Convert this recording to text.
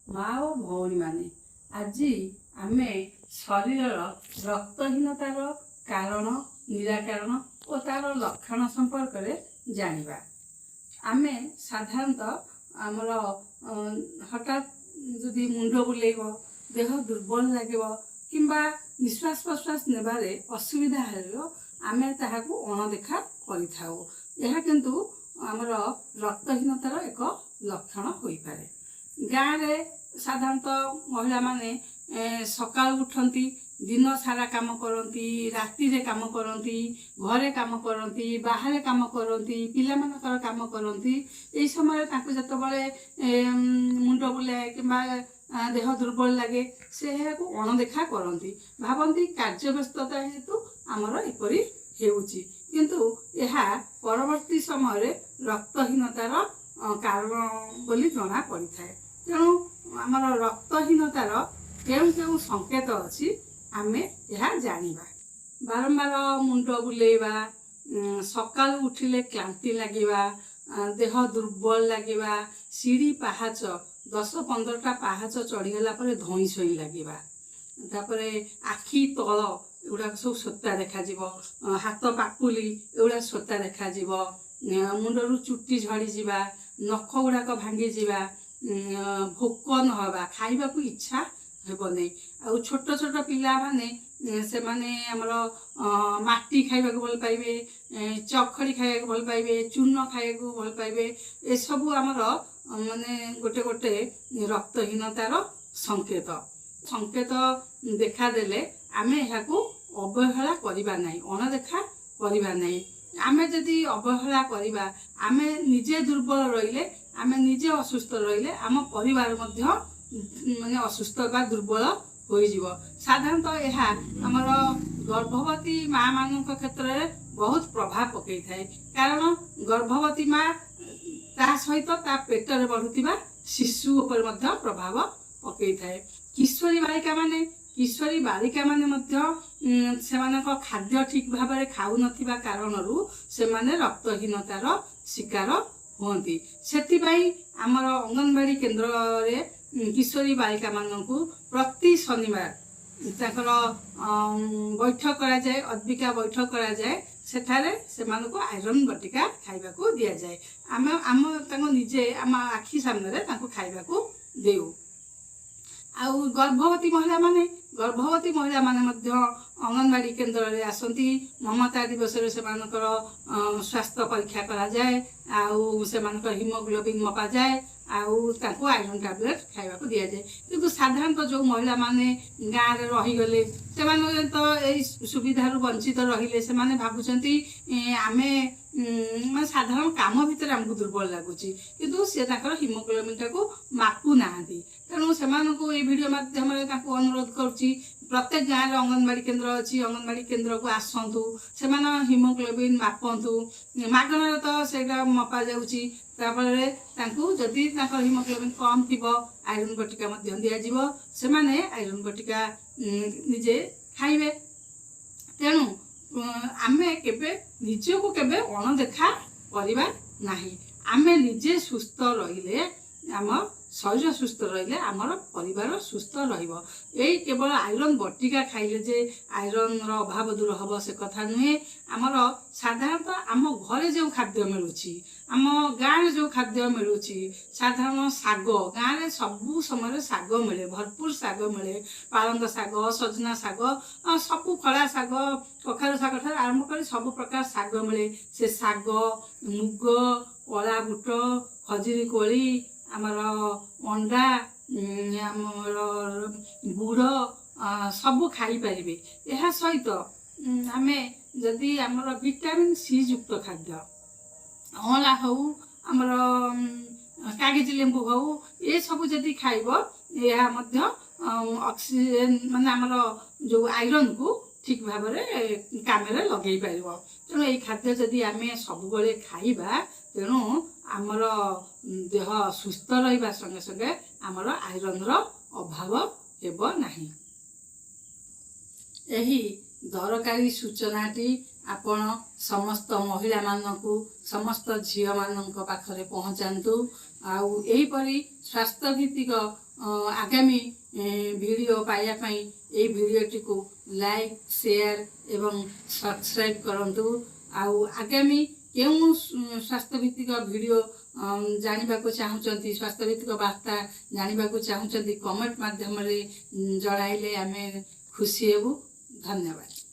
ମା ଓ ଭଉଣୀମାନେ, ଆଜି ଆମେ ଶରୀରର ରକ୍ତହୀନତାର କାରଣ, ନିରାକରଣ ଓ ତା'ର ଲକ୍ଷଣ ସମ୍ପର୍କରେ ଜାଣିବା। ଆମେ ସାଧାରଣତଃ ଆମର ହଠାତ୍ ଯଦି ମୁଣ୍ଡ ବୁଲେଇବ, ଦେହ ଦୁର୍ବଳ ଲାଗିବ କିମ୍ବା ନିଶ୍ୱାସ ପ୍ରଶ୍ୱାସ ନେବାରେ ଅସୁବିଧା ହେବ, ଆମେ ତାହାକୁ ଅଣଦେଖା କରିଥାଉ। ଏହା କିନ୍ତୁ ଆମର ରକ୍ତହୀନତାର ଏକ ଲକ୍ଷଣ ହୋଇପାରେ। ଗାଁରେ ସାଧାରଣତଃ ମହିଳାମାନେ ସକାଳୁ ଉଠନ୍ତି, ଦିନ ସାରା କାମ କରନ୍ତି, ରାତିରେ କାମ କରନ୍ତି, ଘରେ କାମ କରନ୍ତି, ବାହାରେ କାମ କରନ୍ତି, ପିଲାମାନଙ୍କର କାମ କରନ୍ତି। ଏହି ସମୟରେ ତାଙ୍କୁ ଯେତେବେଳେ ମୁଣ୍ଡ ବୁଲାଏ କିମ୍ବା ଦେହ ଦୁର୍ବଳ ଲାଗେ, ସେ ଏହାକୁ ଅଣଦେଖା କରନ୍ତି, ଭାବନ୍ତି କାର୍ଯ୍ୟ ବ୍ୟସ୍ତତା ହେତୁ ଆମର ଏପରି ହେଉଛି। କିନ୍ତୁ ଏହା ପରବର୍ତ୍ତୀ ସମୟରେ ରକ୍ତହୀନତାର କାରଣ ବୋଲି ଜଣା ପଡ଼ିଥାଏ। ତେଣୁ ଆମର ରକ୍ତହୀନତାର କେଉଁ କେଉଁ ସଙ୍କେତ ଅଛି, ଆମେ ଏହା ଜାଣିବା। ବାରମ୍ବାର ମୁଣ୍ଡ ବୁଲେଇବା, ସକାଳୁ ଉଠିଲେ କ୍ଳାନ୍ତି ଲାଗିବା, ଦେହ ଦୁର୍ବଳ ଲାଗିବା, ସିଡ଼ି ପାହାଚ 10-15ଟା ପାହାଚ ଚଢ଼ିଗଲା ପରେ ଧଇଁ ସଇଁ ଲାଗିବା, ତାପରେ ଆଖି ତଳ ଏଗୁଡ଼ାକ ସବୁ ସୋତା ଦେଖାଯିବ, ହାତ ପାପୁଲି ଏଗୁଡ଼ା ସୋତା ଦେଖାଯିବ, ମୁଣ୍ଡରୁ ଚୁଟି ଝଡ଼ିଯିବା, ନଖ ଗୁଡ଼ାକ ଭାଙ୍ଗିଯିବା, ଭୋକ ନହେବା, ଖାଇବାକୁ ଇଚ୍ଛା ହେବ ନାହିଁ। ଆଉ ଛୋଟ ଛୋଟ ପିଲାମାନେ ସେମାନେ ଆମର ମାଟି ଖାଇବାକୁ ଭଲ ପାଇବେ, ଚଖଡ଼ି ଖାଇବାକୁ ଭଲ ପାଇବେ, ଚୂନ ଖାଇବାକୁ ଭଲ ପାଇବେ। ଏସବୁ ଆମର ମାନେ ଗୋଟେ ଗୋଟେ ରକ୍ତହୀନତାର ସଂକେତ। ସଂକେତ ଦେଖାଦେଲେ ଆମେ ଏହାକୁ ଅବହେଳା କରିବା ନାହିଁ, ଅଣଦେଖା କରିବା ନାହିଁ। ଆମେ ଯଦି ଅବହେଳା କରିବା, ଆମେ ନିଜେ ଦୁର୍ବଳ ରହିଲେ, ଆମେ ନିଜେ ଅସୁସ୍ଥ ରହିଲେ, ଆମ ପରିବାର ମଧ୍ୟ ମାନେ ଅସୁସ୍ଥ ବା ଦୁର୍ବଳ ହୋଇଯିବ। ସାଧାରଣତଃ ଏହା ଆମର ଗର୍ଭବତୀ ମା ମାନଙ୍କ କ୍ଷେତ୍ରରେ ବହୁତ ପ୍ରଭାବ ପକାଇଥାଏ, କାରଣ ଗର୍ଭବତୀ ମା ତା ସହିତ ତା ପେଟରେ ବଢ଼ୁଥିବା ଶିଶୁ ଉପରେ ମଧ୍ୟ ପ୍ରଭାବ ପକାଇଥାଏ। କିଶୋରୀ ବାଳିକାମାନେ ମଧ୍ୟ ସେମାନଙ୍କ ଖାଦ୍ୟ ଠିକ୍ ଭାବରେ ଖାଉନଥିବା କାରଣରୁ ସେମାନେ ରକ୍ତହୀନତାର ଶିକାର ହୁଅନ୍ତି। ସେଥିପାଇଁ ଆମର ଅଙ୍ଗନବାଡ଼ି କେନ୍ଦ୍ରରେ କିଶୋରୀ ବାଳିକାମାନଙ୍କୁ ପ୍ରତି ଶନିବାର ତାଙ୍କର ବୈଠକ କରାଯାଏ, ଅଦ୍ବିକା ବୈଠକ କରାଯାଏ। ସେଠାରେ ସେମାନଙ୍କୁ ଆଇରନ୍ ବଟିକା ଖାଇବାକୁ ଦିଆଯାଏ। ଆମେ ଆମ ତାଙ୍କ ନିଜେ ଆମ ଆଖି ସାମ୍ନାରେ ତାଙ୍କୁ ଖାଇବାକୁ ଦେଉ। ଆଉ ଗର୍ଭବତୀ ମହିଳାମାନେ ମଧ୍ୟ ଅଙ୍ଗନବାଡ଼ି କେନ୍ଦ୍ରରେ ଆସନ୍ତି। ମମତା ଦିବସରେ ସେମାନଙ୍କର ସ୍ୱାସ୍ଥ୍ୟ ପରୀକ୍ଷା କରାଯାଏ ଆଉ ସେମାନଙ୍କର ହିମୋଗ୍ଲୋବିନ୍ ମପାଯାଏ ଆଉ ତାଙ୍କୁ ଆଇରନ୍ ଟ୍ୟାବଲେଟ୍ ଖାଇବାକୁ ଦିଆଯାଏ। କିନ୍ତୁ ସାଧାରଣତଃ ଯେଉଁ ମହିଳାମାନେ ଗାଁରେ ରହିଗଲେ, ସେମାନେ ତ ଏଇ ସୁବିଧାରୁ ବଞ୍ଚିତ ରହିଲେ। ସେମାନେ ଭାବୁଛନ୍ତି ଆମେ ମାନେ ସାଧାରଣ କାମ ଭିତରେ ଆମକୁ ଦୁର୍ବଳ ଲାଗୁଛି, କିନ୍ତୁ ସେ ତାଙ୍କର ହିମୋଗ୍ଲୋବିନ୍ଟାକୁ ମାପୁ ନାହାନ୍ତି। ତେଣୁ ସେମାନଙ୍କୁ ଏଇ ଭିଡ଼ିଓ ମାଧ୍ୟମରେ ତାଙ୍କୁ ଅନୁରୋଧ କରୁଛି, ପ୍ରତ୍ୟେକ ଗାଁରେ ଅଙ୍ଗନବାଡ଼ି କେନ୍ଦ୍ର ଅଛି, ଅଙ୍ଗନବାଡ଼ି କେନ୍ଦ୍ରକୁ ଆସନ୍ତୁ, ସେମାନେ ହିମୋଗ୍ଲୋବିନ୍ ମାପନ୍ତୁ। ମାଗଣାରେ ତ ସେଇଟା ମପା ଯାଉଛି। ତାଫଳରେ ତାଙ୍କୁ ଯଦି ତାଙ୍କର ହିମୋଗ୍ଲୋବିନ୍ କମ୍ ଥିବ, ଆଇରନ୍ ବଟିକା ମଧ୍ୟ ଦିଆଯିବ। ସେମାନେ ଆଇରନ୍ ବଟିକା ନିଜେ ଖାଇବେ। ତେଣୁ ଆମେ କେବେ ନିଜକୁ କେବେ ଅଣଦେଖା କରିବା ନାହିଁ। ଆମେ ନିଜେ ସୁସ୍ଥ ରହିଲେ, ଆମ ଶରୀର ସୁସ୍ଥ ରହିଲେ ଆମର ପରିବାର ସୁସ୍ଥ ରହିବ। ଏଇ କେବଳ ଆଇରନ୍ ବଟିକା ଖାଇଲେ ଯେ ଆଇରନ୍ର ଅଭାବ ଦୂର ହେବ, ସେ କଥା ନୁହେଁ। ଆମର ସାଧାରଣତଃ ଆମ ଘରେ ଯେଉଁ ଖାଦ୍ୟ ମିଳୁଛି, ଆମ ଗାଁରେ ଯେଉଁ ଖାଦ୍ୟ ମିଳୁଛି, ସାଧାରଣ ଶାଗ, ଗାଁରେ ସବୁ ସମୟରେ ଶାଗ ମିଳେ, ଭରପୁର ଶାଗ ମିଳେ। ପାଳଙ୍ଗ ଶାଗ, ସଜନା ଶାଗ, ସବୁ ଖଡ଼ା ଶାଗ, କଖାରୁ ଶାଗ ଠାରୁ ଆରମ୍ଭ କରି ସବୁ ପ୍ରକାର ଶାଗ ମିଳେ। ସେ ଶାଗ, ମୁଗ, କଳା ବୁଟ, ଖଜୁରୀ କୋଳି, ଆମର ଅଣ୍ଡା, ଆମର ଗୁଡ଼, ସବୁ ଖାଇପାରିବେ। ଏହା ସହିତ ଆମେ ଯଦି ଆମର ଭିଟାମିନ୍ ସି ଯୁକ୍ତ ଖାଦ୍ୟ, ଅଁଳା ହଉ, ଆମର କାଗଜି ଲେମ୍ବୁ ହଉ, ଏସବୁ ଯଦି ଖାଇବ, ଏହା ମଧ୍ୟ ଅକ୍ସିଜେନ୍ ମାନେ ଆମର ଯେଉଁ ଆଇରନ୍କୁ ଠିକ୍ ଭାବରେ କାମରେ ଲଗେଇ ପାରିବ। ତେଣୁ ଏଇ ଖାଦ୍ୟ ଯଦି ଆମେ ସବୁବେଳେ ଖାଇବା, ତେଣୁ ଆମର ଦେହ ସୁସ୍ଥ ରହିବା ସଙ୍ଗେ ସଙ୍ଗେ ଆମର ଆଇରନ୍ର ଅଭାବ ହେବ ନାହିଁ। ଏହି ଦରକାରୀ ସୂଚନାଟି ଆପଣ ସମସ୍ତ ମହିଳାମାନଙ୍କୁ, ସମସ୍ତ ଝିଅମାନଙ୍କ ପାଖରେ ପହଞ୍ଚାନ୍ତୁ। ଆଉ ଏହିପରି ସ୍ୱାସ୍ଥ୍ୟଭିତ୍ତିକ ଆଗାମୀ ଭିଡ଼ିଓ ପାଇବା ପାଇଁ ଏଇ ଭିଡ଼ିଓଟିକୁ ଲାଇକ୍, ସେୟାର ଏବଂ ସବସ୍କ୍ରାଇବ୍ କରନ୍ତୁ। ଆଉ ଆଗାମୀ କେଉଁ ସ୍ୱାସ୍ଥ୍ୟଭିତ୍ତିକ ଭିଡ଼ିଓ ଜାଣିବାକୁ ଚାହୁଁଛନ୍ତି, ସ୍ୱାସ୍ଥ୍ୟଭିତ୍ତିକ ବାର୍ତ୍ତା ଜାଣିବାକୁ ଚାହୁଁଛନ୍ତି, କମେଣ୍ଟ ମାଧ୍ୟମରେ ଜଣାଇଲେ ଆମେ ଖୁସି ହେବୁ। ଧନ୍ୟବାଦ।